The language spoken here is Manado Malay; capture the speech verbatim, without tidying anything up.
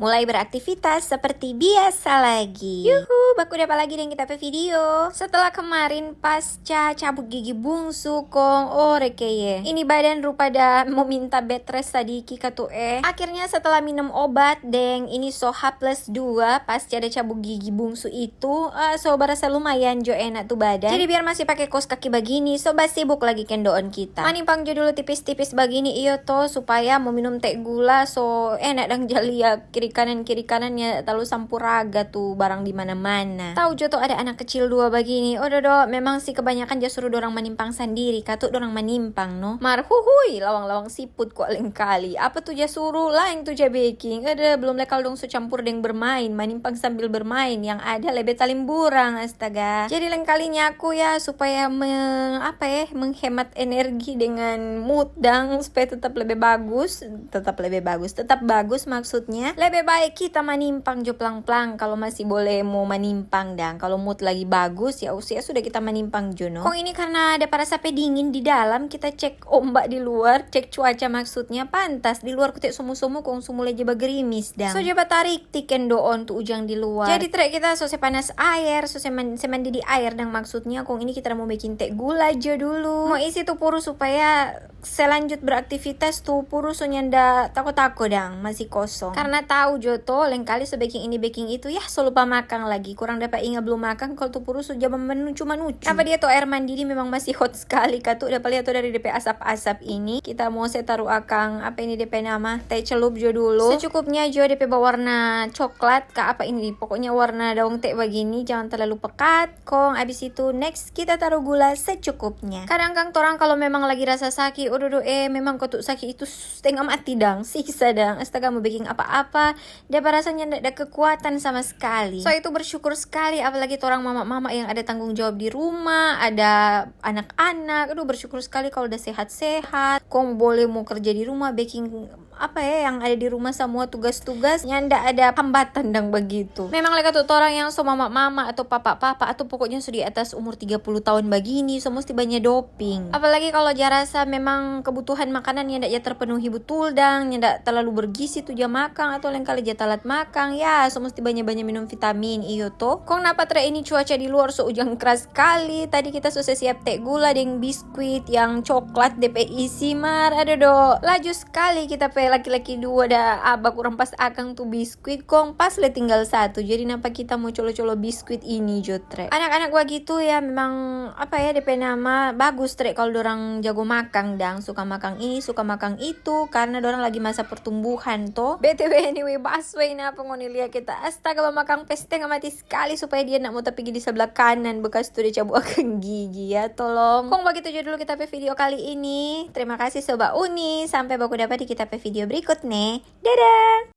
mulai beraktivitas seperti biasa lagi. Yuhu, baku dapa lagi deng kita pe video. Setelah kemarin pasca cabut gigi bungsu kong, oh, rekeye. Ini badan rupa da mo minta bed rest sadiki katu, eh. Akhirnya setelah minum obat deng ini so H plus dua, pasca ada cabut gigi bungsu itu, eh, so barasa lumayan jo enak tu badan. Jadi biar masih pake kos kaki bagini, so basibuk lagi kendoon kita. Manimpang jo dulu tipis-tipis bagini, iyo to, supaya mo minum te gula, so enak dang ja lia kiri kanan, kiri kanan, ya talalu sampuraga tu barang di mana-mana. Tau jo to ada anak kecil dua bagini, ododo, memang sih kebanyakan ja suruh dorang manimpang sandiri, katu dorang manimpang, no. Mar huhui, lawang-lawang siput kwa lengkali. Apa tu ja suruh, laeng tu ja beking. Ada, belum lekal dong so campur deng bermain, manimpang sambil bermain. Yang ada lebe talimburang, astaga. Jadi lengkali nyaku ya, supaya me-, apa eh, menghemat energi dengan mood dang, supaya tetap lebe bagus, tetap lebe bagus, tetap bagus maksudnya. Lebe baik kita manimpang jo plang-plang, kalau masih boleh mo manimpang dang. Kalau mood lagi bagus, ya usia sudah kita manimpang jo, no. Kong ini karena ada parasa pe dingin di dalam, kita cek ombak di luar, cek cuaca maksudnya, pantas di luar kute somo-somo kong so mulai ja bagerimis dang. So ja batarik ti kendoon tu ujang di luar. Jadi trek kita so se panas aer, so se man-, se mandi di aer dang maksudnya, kong ini kita mo beking te gula jo dulu. Mo isi tu puru supaya se lanjut beraktivitas tu puru so nyanda tako-tako dang, masih kosong. Karena tau jo to, lengkali so beking ini beking itu, yah so lupa makang lagi. Kurang dapa inga blum makang, kalo tu puru so ja manucu-manucu. Apa dia to aer mandidi memang masih hot skali katu, dapa lia to dari depe asap-asap ini. Kita mo se taru akang, apa ini depe nama, te celup jo dulu. Secukupnya jo depe bawarna coklat ka apa ini, pokoknya warna daong te bagini, jangan terlalu pekat. Kong abis itu next kita taru gula secukupnya. Kadang kang torang kalo memang lagi rasa saki, ododo eh, memang katu saki itu stenga mati dang, siksa dang. Astaga, mo beking apa-apa, dapa rasanya ndak ada kekuatan sama skali. So itu bersyukur skali, apalagi torang mama-mama yang ada tanggung jawab di rumah, ada anak-anak. Aduh, bersyukur skali kalo da sehat-sehat. Kong boleh mo kerja di rumah, beking apa eh, yang ada di rumah samua tugas-tugas, nyanda ada hambatan dang bagitu. Memang lei katu torang yang so mama-mama atau papa-papa atau pokoknya so di atas umur tiga puluh tahun bagini, so musti banya doping. Apalagi kalo ja rasa memang kebutuhan makanan nyanda ja terpenuhi butul dang, nyanda terlalu bergizi tu ja makang atau lengkali ja talat makang, ya so musti banya-banya minum vitamin, iyo to. Kong napa tra ini cuaca di luar so ujang kras skali. Tadi kita so se siap te gula deng biskuit yang coklat depe isi, mar adodo. Laju skali kita pe laki-laki dua da aba kurang pas akang tu biskuit, kong pas le tinggal satu. Jadi napa kita mo colo-colo biskuit ini jo tre. Anak-anak bagitu ya memang apa ya depe nama bagus tre kalo dorang jago makang dang, suka makang ini, suka makang itu, karena dorang lagi masa pertumbuhan to. B T W anyway, busway napa ngoni lia kita. Astaga, bamakang pe stenga mati skali supaya dia ndak mo tapigi di sabla kanan bekas tu dia cabu akang gigi ya, tolong. Kong bagitu jo dulu kita pe video kali ini. Terima kasih Sobat Uni, sampai baku dapa di kita pe video berikut ne. Dadah!